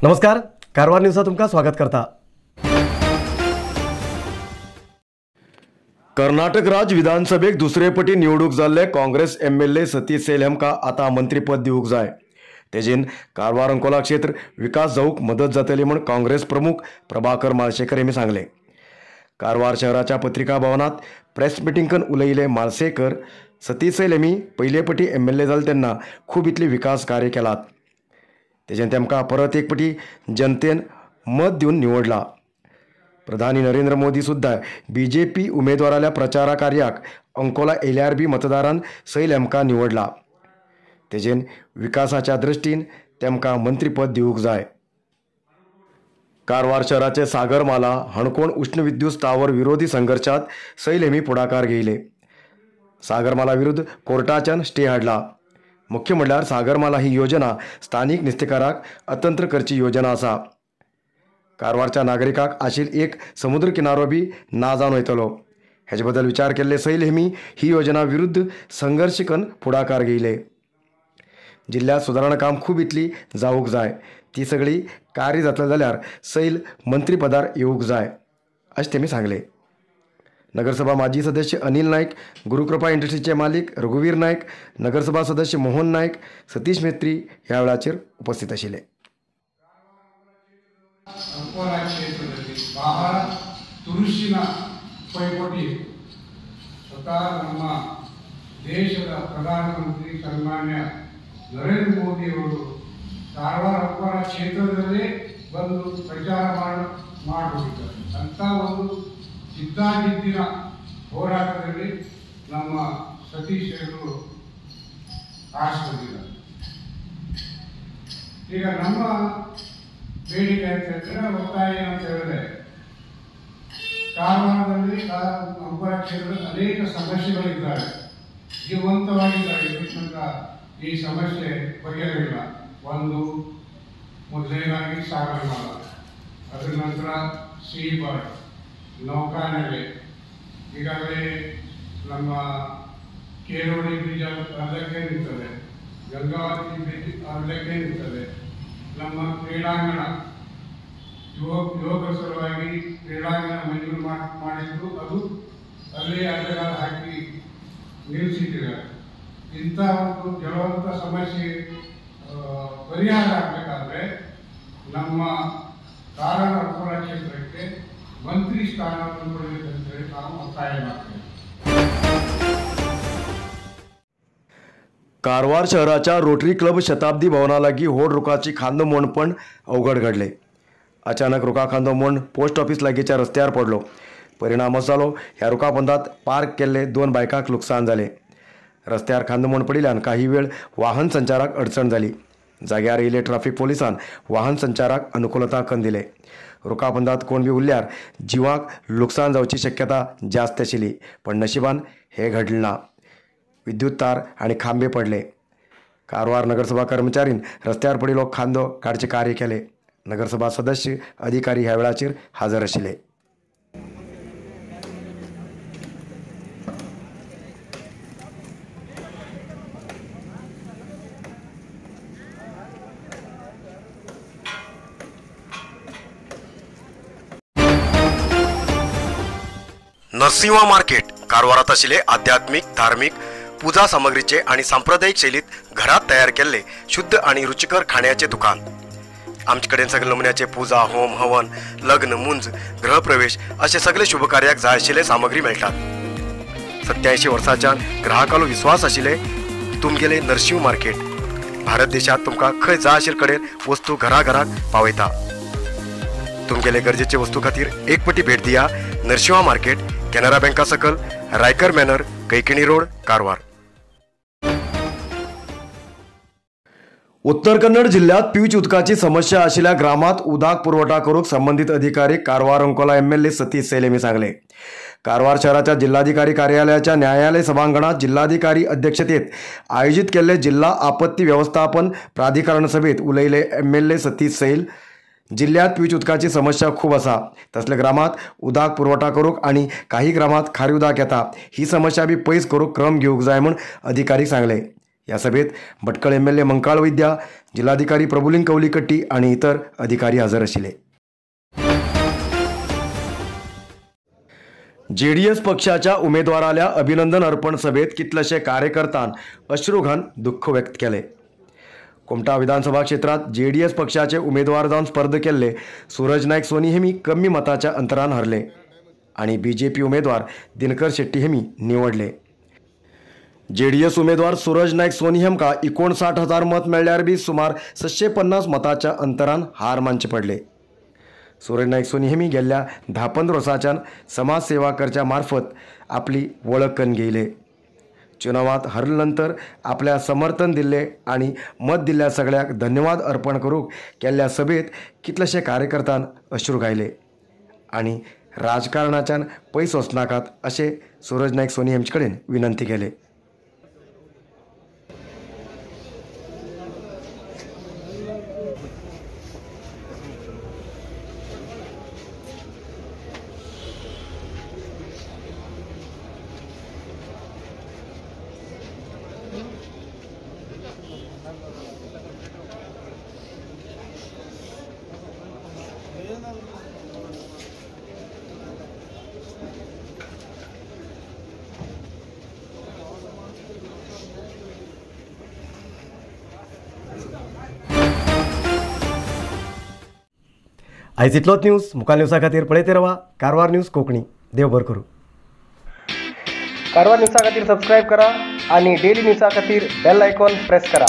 नमस्कार, कारवार न्यूजा तुमकां स्वागत करता। कर्नाटक राज्य विधानसभेक दुसरे पटी निवडूक जाल्ले काँग्रेस एमएलए सतीश सैल हांकां आतां मंत्रीपद दिवंक जाय। तेजेन कारवार अंकोला क्षेत्र विकास जावंक मदत जातली म्हूण काँग्रेस प्रमुख प्रभाकर माळशेकर हेमी सांगलें। कारवार शहराच्या पत्रिका भवनात प्रेस मिटिंगन उलयले माळशेकर, सतीश सैल हेमी पयले पटी एमएलए जाले तेन्ना खूब इतली विकास कार्य केलात, तेजेन तेमकां परत एक पटी जनतेन मत दिवन निवडला। प्रधानी नरेंद्र मोदी सुद्धा बीजेपी उमेदवाराल्या प्रचारा कार्याक अंकोला एलआरबी बी मतदारान सैल हेमकां निवडला, तेजेन विकासाच्या दृष्टीन तेमकां मंत्रीपद दिवंक जाय। कारवार शहराचे सागरमाला हणकोण उष्ण विद्युत स्थावर विरोधी संघर्षात सैल हेमी पुढाकार घेयले। सागरमाला विरुद्ध कोर्टाच्यान स्टे हाडला। मुख्य म्हणल्यार सागरमाला ही योजना स्थानिक नुस्तेकाराक अतंत्र करची योजना आसा। कारवारच्या नागरिकाक आशिल एक समुद्र किनारो बी ना जावन वयतलो, हेजे बद्दल विचार केल्ले सैल हेमी ही योजना विरुद्ध संघर्ष करून फुडाकार घेयले। जिल्ह्यात सुदारणा काम खूब इतली जावंक जाय, ती सगळी कार्य जातले जाल्यार सैल मंत्रीपदार येवंक जाय अशें तेमी सांगलें। नगरसभा माजी सदस्य अनिल नाईक, गुरुकृपा इंडस्ट्रीचे मालिक रघुवीर नाईक, नगरसभा सदस्य मोहन नाईक, सतीश मेत्री ह्या वेळाचेर उपस्थित आशिल्ले। अंकोला क्षेत्रದಲ್ಲಿ ಬಹಳ ತುರುಸಿನ ಪೈಪೋಟಿ ಸ್ವತಃ ನಮ್ಮ ದೇಶದ ಪ್ರಧಾನಮಂತ್ರಿ ಸನ್ಮಾನ್ಯ ನರೇಂದ್ರ ಮೋದಿಯವರು ಕಾರವಾರ ಅಂಕೋಲ ಕ್ಷೇತ್ರದಲ್ಲೇ ಬಂದು ಪ್ರಚಾರ ಮಾಡಿದ್ದಾರೆ. ಅಂಥ ಒಂದು ಜಿದ್ದಾಜಿದ್ದಿನ ಹೋರಾಟದಲ್ಲಿ ನಮ್ಮ ಸತೀಶ್ ಅವರು ಆರಿಸಿಕೊಂಡಿದ್ದಾರೆ. ಈಗ ನಮ್ಮ ಬೇಡಿಕೆ ಅಂತ ಹೇಳಿದ್ರೆ, ಒತ್ತಾಯ ಅಂತ ಹೇಳಿದ್ರೆ, ಕಾರವಾರದಲ್ಲಿ ಅಂಕೋಲ ಕ್ಷೇತ್ರದಲ್ಲಿ ಅನೇಕ ಸಮಸ್ಯೆಗಳಿದ್ದಾವೆ, ಜೀವಂತವಾಗಿದ್ದಾವೆ. ತನಕ ಈ ಸಮಸ್ಯೆ ಬಗೆಹರಿಲ್ಲ. ಒಂದು ಮೊದಲನೇದಾಗಿ ಸಾಗರಮಾಲ, ಅದರ ನಂತರ ಸೀ ಬರ್ಡ್, ನೌಕಾನೆಲೆ, ಈಗಾಗಲೇ ನಮ್ಮ ಕೇರೋಡಿ ಬ್ರಿಡ್ಜ್ ಅರ್ಧಕ್ಕೆ ನಿಂತದೆ, ಗಂಗಾವತಿ ಬ್ರಿಡ್ಜ್ ಅರ್ಧಕ್ಕೆ ನಿಂತದೆ, ನಮ್ಮ ಕ್ರೀಡಾಂಗಣ ಯುವಕರ ಸಲುವಾಗಿ ಕ್ರೀಡಾಂಗಣ ಮಂಜೂರು ಮಾಡಿದ್ದು ಅದು ಅಲ್ಲೇ ಅಡ್ಡಗಾಲ ಹಾಕಿ ನಿಲ್ಲಿಸಿಟ್ಟಿದ್ದಾರೆ. ಇಂಥ ಒಂದು ಜಲವಂತ ಸಮಸ್ಯೆ ಪರಿಹಾರ ಆಗಬೇಕಾದ್ರೆ ನಮ್ಮ ಕಾರವಾರ ಅಂಕೋಲ ಕ್ಷೇತ್ರಕ್ಕೆ ಮಂತ್ರಿ ಸ್ಥಾನವನ್ನು ಕೊಡಬೇಕಂತೇಳಿ ನಾವು ಒತ್ತಾಯ ಮಾಡ್ತೇವೆ. कारवार शहराच्या रोटरी क्लब शताब्दी भवना लागीं व्हड रुखाची खांदो मोडपण अवघड घडले. अचानक रुखा खांदो मोड पोस्ट ऑफिस लागींच्या रस्त्यार पडलो. परिणाम असो जालो, ह्या रुखा बंदात पार्क केल्ले दोन बायकांक लुकसाण जालें. रस्त्यार खांदो मोड पडिल्ल्यान काही वेळ वाहन संचाराक अडचण जाली. जाग्यार येयले ट्राफिक पोलिसान वाहन संचाराक अनुकूलता करून दिले. रुखा बंदात कोण बी उरल्यार जिवाक लुकसाण जावची शक्यता जास्त आशिल्ली, पण नशिबान हें घडलें ना. विद्युत तार आनी खांबे पडले. कारवार नगरसभा कर्मचारीन रस्त्यार पडिल्लो खांदो काडचें कार्य केलें. नगरसभा सदस्य अधिकारी ह्या वेळाचेर हजर आशिल्ले. नरसिंहा मार्केट कारवारात आशिल्ले आध्यात्मिक, धार्मिक पूजा सामग्रीचे आणि सांप्रदायिक शैलीत घरात तयार केल्ले शुद्ध आणि रुचिकर खाण्याचे दुकान. आमचे कडेन सगळे नमुन्याचे पूजा, होम, हवन, लग्न, मुंज, गृहप्रवेश असे सगळे शुभकार्याक जाय आशिल्ले सामग्री मेळटात. 87 वर्सांच्यान ग्राहकालो विश्वास आशिल्ले तुमगेले नरसिंह मार्केट भारत देशात तुमकां खंय जाय आशिल्ले कडेन वस्तू घरा घराक पावयता. तुमगेले गरजेचे वस्तू खातीर एक पटी भेट दिया नरसिंहा मार्केट, केनरा बँका सकल, रायकर मॅनर, कैकिणी रोड, कारवार. उत्तर कन्नड जिल्ह्यात पिवची उदकाची समस्या आशिल्ल्या ग्रामात उदक पुरवठा करूंक संबंधित अधिकारी कारवार अंकोला एमएलए सतीश सैल हेमी सांगले. कारवार शहराच्या जिल्हाधिकारी कार्यालयाच्या न्यायालय सभांगणात जिल्हाधिकारी अध्यक्षतेत आयोजित केल्ले जिल्हा आपत्ती व्यवस्थापन प्राधिकरण सभेत उलयले एमएलए सतीश सैल. जिल्ह्यात पिवची उदकाची समस्या खूब आसा, तसले ग्रामात उदक पुरवठा करूंक आनी काही ग्रामात खारी उदक येता, ही समस्या बी पयस करूंक क्रम घेवंक जाय म्हूण अधिकारी सांगले. ह्या सभेत भटकळ एमएलए मंकाळ वैद्या, जिल्हाधिकारी प्रभुलिंग कवलीकट्टी आनी इतर अधिकारी हजर आशिल्ले. जेडीएस पक्षाच्या उमेदवाराल्या अभिनंदन अर्पण सभेत कितलेशे कार्यकर्त्यान अश्रू घान दुख्ख व्यक्त केले. कुमठा विधानसभा क्षेत्रात जेडीएस पक्षाचे उमेदवार जावन स्पर्धा केल्ले सूरज नायक सोनी हेमी कमी मताच्या अंतरान हरले आणि बीजेपी उमेदवार दिनकर शेट्टी हेमी निवडले. जेडीएस उमेदवार सूरज नायक सोनी हेमका 59,000 मत मेळ्ळ्यार बी सुमार 750 मताच्या अंतरान हार मानचे पडले. सूरज नायक सोनी हेमी गेल्ल्या 10-15 वर्सांच्यान समाजसेवा करच्या मार्फत आपली वळख करून घेयले. चुनावात हरले नंतर आपल्या समर्थन दिल्ले आणि मत दिल्ल्या सगळ्याक धन्यवाद अर्पण करूंक केल्ल्या सभेत कितलेशे कार्यकर्त्यान अश्रू घायले आणि राजकारणाच्यान पयस वचनाकात अशें सूरज नायक सोनी हेमचे कडेन विनंती केले. आयज इतलोच न्यूज. मुखार न्यूजा खातीर पळयत रावा कारवार न्यूज कोंकणी. देव बरें करूं. कारवार न्यूजा खातीर सबस्क्रायब करा आणि डेली न्यूजा खातीर बेल आयकॉन प्रेस करा.